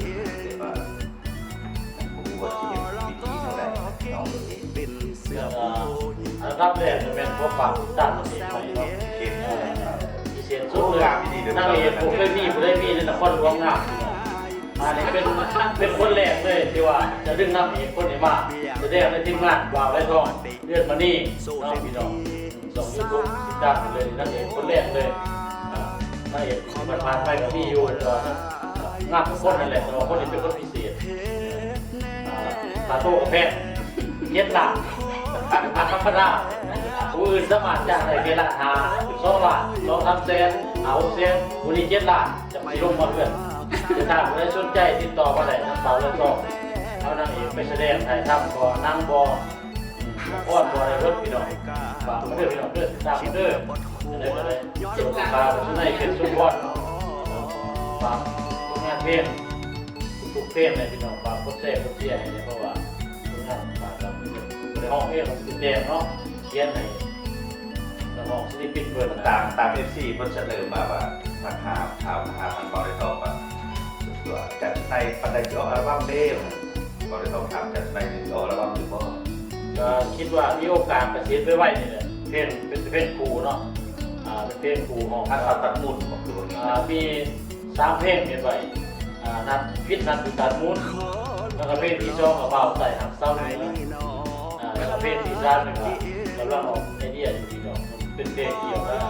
ເລີຍ ແຕ່ວ່າ ບໍ່ຮູ້ວ່າຊິເຮັດວິທີແນວໃດເນາະ ເອີ ອັນດັບແລກກໍແມ່ນຂໍຝາກຕິດຕາມນາງເອກໃໝ່ເນາະ ເອີ ພິເສດສຸດເລີຍ ນາງເອກບໍ່ເຄີຍມີ ຜູ້ໃດມີໃນນະຄອນຫຼວງງາມ ອັນນີ້ເປັນ ເປັນຄົນແລກເລີຍທີ່ວ່າຈະດຶງນາງເອກຄົນນີ້ມາສະແດງໃນທີມງານບ່າວໄລທອງ ເດືອນມະນີເນາະ ພີ່ນ້ອງ ຊ່ອງຢູທູບຕິດຕາມໄປເລີຍ ນາງເອກຄົນແລກເລີຍ ອ່າ ນາງເອກທີ່ຜ່ານໆໄປກໍມີຢູ່ ແຕ່ວ່າງາມທຸກຄົນນັ້ນແຫຼະ ແຕ່ວ່າຄົນນີ້ເປັນຄົນພິເສດ ອ່າ ຄ່າໂຕກໍແພງ ເຈັດລ້ານ ຄ່າທຳມະດາ ຜູ້ອື່ນສາມາດຈ້າງໄດ້ແຄ່ລ້ານຫ້າ ສອງລ້ານ ສອງສາມແສນ ຫ້າຫົກແສນ ຜູ້ນີ້ເຈັດລ້ານ ຈັ່ງຊິລົງມາເຮືອນ ແຕ່ຖ້າຜູ້ໃດສົນໃຈຕິດຕໍ່ມາໄດ້ນຳບ່າວເຮືອນທອງ ເອົານາງເອກໄປສະແດງຖ່າຍທຳ ເພາະວ່ານາງບໍ່ ອືມ ພອນບໍ່ໄດ້ເບິດພີ່ນ້ອງ ຝາກມາເດີພີ່ນ້ອງເດີ ຕິດຕາມເດີ ຈັ່ງໃດກໍໄດ້ ເຈົ້າຂ້າໄປສຸໄນ ເພັດສົມພອນ ເອີ ຝາກຜົນງານເພງ ທຸກໆເພງໃຫ້ພີ່ນ້ອງ ຝາກກົດແຊ ກົດເຊຍໃຫ້ແດ່ ເພາະວ່າຜົນງານຂອງຂ້າກໍບໍ່ໄດ້ຮ້ອງເອງ ແຕ່ງເນາະ ຂຽນໃຫ້ນັກຮ້ອງສິລະປິນເພິ່ນ ຕາມ ຕາມເອັຟຊີເພິ່ນສະເໜີມາວ່າ ມາຖາມ ຖາມ ມາຫາທາງບ່າວໄດ້ຕອບວ່າ ຈາກໄນປານໃດຊິອອກອັລະບັ້ມເດ້ ບ່າວໄດ້ຕອບຖາມຈາກໄນຊິອອກອັລະບັ້ມຢູ່ບໍ່? ກໍຄິດວ່າມີໂອກາດກໍຊິເຮັດໄວໆນີ້ແຫຼະ ເພງ ເປັນເພງຄູ່ເນາະ ອ່າ ເປັນເພງຄູ່ຂອງ ຖ້າເຂົາຕັດມູນບໍ່ ຄືວ່າ ອ່າ ມີ ສາມເພງເຮັດໄວ້ ອ່າ ນັດ ຜິດນັດຢູ່ຕາດມູນ ແລ້ວກໍເພງທີສອງກໍບ່າວໃຕ້ຮັກສາວເໜືອ ອ່າ ແລ້ວກໍເພງທີສາມນີ້ກໍກຳລັງອອກໄອເດຍຢູ່ພີ່ນ້ອງ ເປັນເພງກ່ຽວກັບ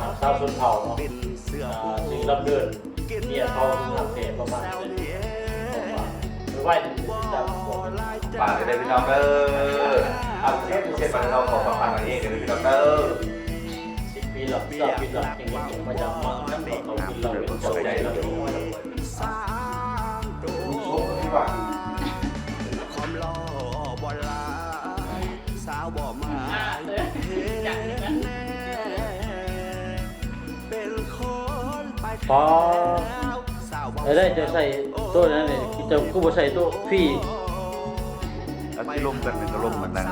ຮັກສາວຊົນເຜົ່າເນາະ ອ່າ ຊິລຳເດີນເມຍເຂົາຮັກແທ້ປະມານນີ້ແຫຼະ ໄວໆນີ້ຕິດຕາມ ຝາກໄດ້ເດີພີ່ນ້ອງເດີ ເອົາເສດເສດມາເຮົາຂໍຝາກນາງເອກເດີພີ່ນ້ອງເດີ ສິບປີຫຼັງ ຊາວປີຫຼັງ ຍັງເຫັນພະຍາມານຳເຂົາກິນເຫຼົ້າເປັນເຈົ້າໃຫຍ່ລະ ອໍ ໄດ້ ເຈົ້າໃສ່ໂຕນັ້ນນີ້ ເຈົ້າຄືບໍ່ໃສ່ໂຕຟຣີ? ອັນທີ່ລົມກັນນີ້ກໍລົມມັນນັ້ນ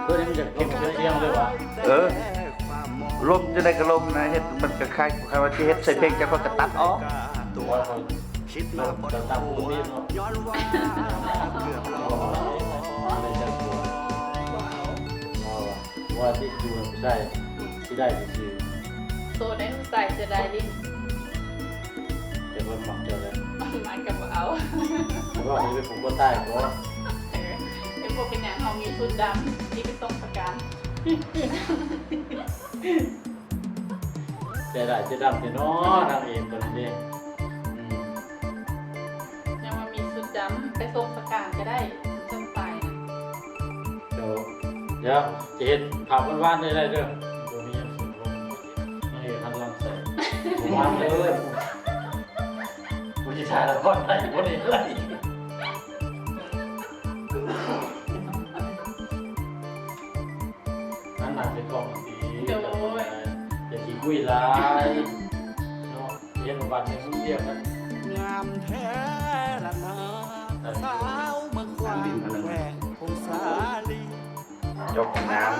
ໂຕນີ້ມັນຈະເກັບເສຍງເລີຍຫວາ? ເອີ ລົມຈັ່ງໃດກໍລົມນະ ເຮັດມັນກໍຄ້າຍ ຄັນວ່າຊິເຮັດໃສ່ເພງ ຈັກຂ້ອຍກໍຕັດອອກ ເນາະ ເຈົ້າຕາມຜູ້ນີ້ເນາະ ວ່າຕິດຢູ່ຜູ້ຊາຍຊິໄດ້ຊື່ໆ ໂສດໃນຜູ້ຊາຍເສຍດາຍດິ ແຕ່ເພິ່ນມັກເຈົ້າແຫຼະ ມັກກໍບໍ່ເອົາ ເພາະວ່າຊິໄປຜູກຄົວຕາຍບໍ່ ເອີ ບໍ່ເປັນຫຍັງ ເຮົາມີຊຸດດຳທີ່ໄປສົ່ງປະກັນ. ໃຈຮ້າຍໃຈດຳແທ້ເນາະ ນາງເອກເພິ່ນເດ້ ອືມ ຍັງວ່າມີຊຸດດຳໄປສົ່ງປະການກໍໄດ້ ເຊິ່ງໄປນະ ດຽວ ດຽວຈະເຮັດພາບຫວານໆໄດ້ເດີ ບໍ່ມີຫຍັງສົມລົງ ອື ມາເລີຍ ຜູ້ທີ່ຖ່າຍລະຄອນໄດ້ບໍ່ໄດ້ ນັ້ນໜ້າເປັນຂອງດີ ໂດຍ ຢ່າຂີ້ຄຸຍຫຼາຍເນາະ ເຮັດບາດໃຫ້ຄົນວຽກນະ ງາມແທ້ລະນາ ສາວເມືອງຂວາງແຂວງຜົ້ງສາລີ ຈົບນາມ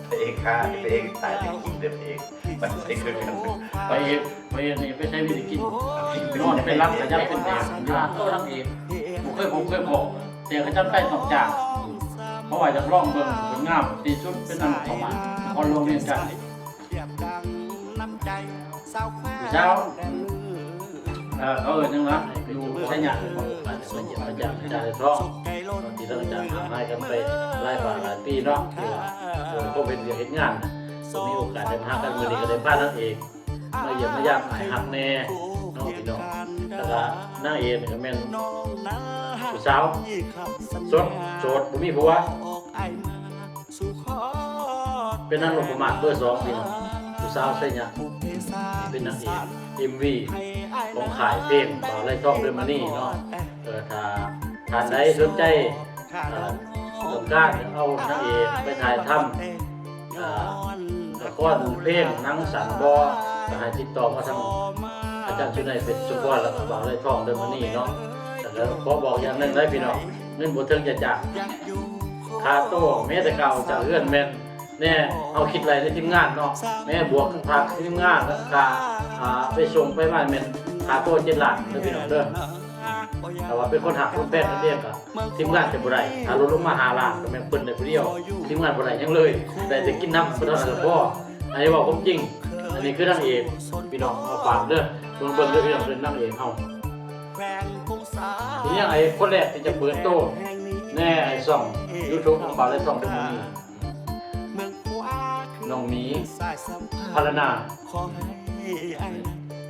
ພະເອກຂ້າ ພະເອກຕາຍແຕ່ກິນເດີ ພະເອກ ມັນໃສ່ຄືກັນ ພະເອກ ພະເອກນີ້ໄປໃຊ້ວິທີກິນ ນອນໄປຫຼັບກະຍັງເປັນແບບ ຍາໂຕນາງເອກ ບໍ່ເຄີຍພົບເຄີຍພໍ້ ແຕ່ເຂົາເຈົ້າໃຊ້ຕ້ອງຈ້າງ ເພາະວ່າຢາກລອງເບິ່ງ ເພິ່ນງາມທີ່ສຸດ ເປັນອັນປະມາດ ນະຄອນຫຼວງວຽງຈັນ ຜູ້ສາວ ເອີ ເຂົາເອີ້ນຫຍັງວະ ຢູ່ໄຊຍະ ອາຈານ ອາຈານທອງ ທີ່ເຮົາຈາກຫ່າງຫາຍກັນໄປຫຼາຍປານຫຼາຍປີເນາະ ທີ່ວ່າ ເອີ ເພາະເຮັດວຽກເຮັດງານ ບໍ່ມີໂອກາດໄດ້ມາຫາກັນ ມື້ນີ້ກໍໄດ້ພານາງເອກ ມາຢ້ຽມມາຢາມອ້າຍຮັກແນ່ເນາະພີ່ນ້ອງ ແລ້ວກະນາງເອກນີ້ກະແມ່ນຜູ້ສາວ ໂສດ ໂສດ ບໍ່ມີຜົວ ເປັນນາງນົບປະມາດເບີສອງພີ່ນ້ອງ ຜູ້ສາວໄຊຍະ ເປັນນາງເອກເອັມວີຂອງຄ້າຍເພງບ່າວໄລທອງ ເດືອນມະນີເນາະ ເອີ ຖ້າທ່ານໃດສົນໃຈ ເອີ ຕ້ອງການເອົານາງເອກໄປຖ່າຍທຳ ອ່າ ລະຄອນເພງໜັງສັ້ນບໍ່ ກໍໃຫ້ຕິດຕໍ່ມາທາງອາຈານສຸໄນເພັດສຸພອນ ແລ້ວກໍບ່າວໄລທອງເດີ ມື້ນີ້ເນາະ ແລ້ວກໍຂໍບອກຢ່າງໜຶ່ງເດີພີ່ນ້ອງ ເງິນບໍ່ເຖິງຈະຈ້າງ ຄ່າໂຕແມ້ແຕ່ກ້າວອອກຈາກເຮືອນແມ່ນແນ່ ເຮົາຄິດໄລ່ໃນທີມງານເນາະ ແມ້ບວກຄ່າທີມງານ ແລ້ວກໍຄ່າ ອ່າ ໄປສົ່ງໄປມາແມ່ນຄ່າໂຕເຈັດລ້ານເດີພີ່ນ້ອງເດີ ຖ້າວ່າເປັນຄົນຮັກຄົນແພງກັນເອງກໍ ທີມງານຈະບໍ່ໄດ້ ຖ້າຫຼຸດລົງມາຫ້າລ້ານ ກໍແມ່ນເພິ່ນໄດ້ຜູ້ດຽວ ທີມງານບໍ່ໄດ້ຫຍັງເລີຍ ໄດ້ແຕ່ກິນນຳເພິ່ນເທົ່ານັ້ນລະພໍ ອັນນີ້ເວົ້າຄວາມຈິງ ອັນນີ້ຄືນາງເອກ ພີ່ນ້ອງເອົາຝາກເດີ ເບິ່ງເບິ່ງເດີພີ່ນ້ອງ ເປັນນາງເອກເຮົາ ເປັນຫຍັງໄອ້ຄົນແລກທີ່ຈະເປີດໂຕແນ່ ໄອ້ຊ່ອງຢູທູບຂອງບ່າວໄລທອງເດີ ມື້ນີ້ ນ້ອງໝີ ພັນລະນາ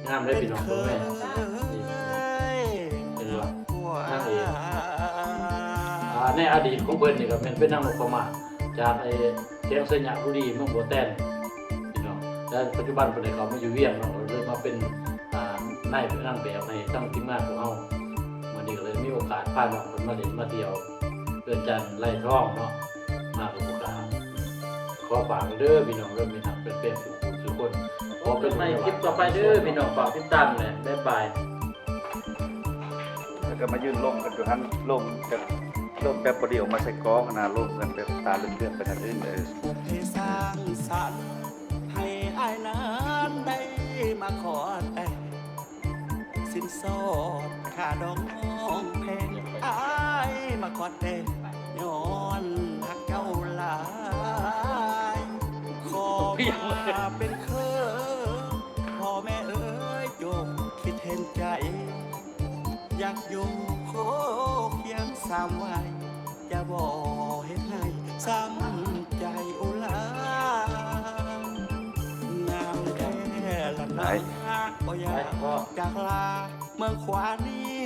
ງາມເດ້ພີ່ນ້ອງ ເບິ່ງແມ່ ເຫັນບໍ່ ນາງເອກ ອ່າ ໃນອະດີດຂອງເພິ່ນນີ້ກໍແມ່ນເປັນນາງນົບປະມາດ ຈາກໄອ້ແຂວງໄຊຍະບູລີ ເມືອງບົວແຕນ ພີ່ນ້ອງ ແຕ່ປັດຈຸບັນເພິ່ນໄດ້ເຂົ້າມາຢູ່ວຽງເນາະ ກໍເລີຍມາເປັນ ອ່າ ນາຍ ນາງແບບໃຫ້ທາງທີມງານຂອງເຮົາ ມື້ນີ້ກໍເລີຍມີໂອກາດພານ້ອງເພິ່ນມາຫຼິ້ນມາທ່ຽວ ເຮືອນຈານໄລ່ທອງເນາະ ມາກັບພວກເຮົາ ຂໍຝາກເດີພີ່ນ້ອງເດີ ມີທັງເປັນເປັນທຸກໆທຸກຄົນ ຂໍເປັນໃໝ່ຄລິບຕໍ່ໄປເດີພີ່ນ້ອງ ຝາກຕິດຕາມແຫຼະ ບາຍບາຍ ແລ້ວກໍມາຢືນລົມກັນຢູ່ຫັ້ນ ລົມແບບ ລົມແບບບໍ່ໄດ້ອອກມາໃສ່ກອງຫັ້ນນະ ລົມກັນແບບຕາເຫຼືອກໆໄປທາງອື່ນເອີ ຜູ້ທີ່ສ້າງສັນໃຫ້ອ້າຍນັ້ນໄດ້ມາຂໍແຕ່ງ ສິນສອດຄ່າດອງແພງ ອ້າຍມາຂໍແຕ່ງ ຍ້ອນຮັກເຈົ້າຫຼາຍ ຂໍມາເປັນເຂີຍ ພໍ່ແມ່ເອີຍ ຈົ່ງຄິດເຫັນໃຈ ຢາກຢູ່ໂຄງຄຽງສາມໄວ ຈະບໍ່ເຮັດໃຫ້ຊ້ຳໃຈ ໂອລາ ງາມແທ້ລະນາ ບໍ່ຢາກຈາກລາ ເມືອງຂວານີ້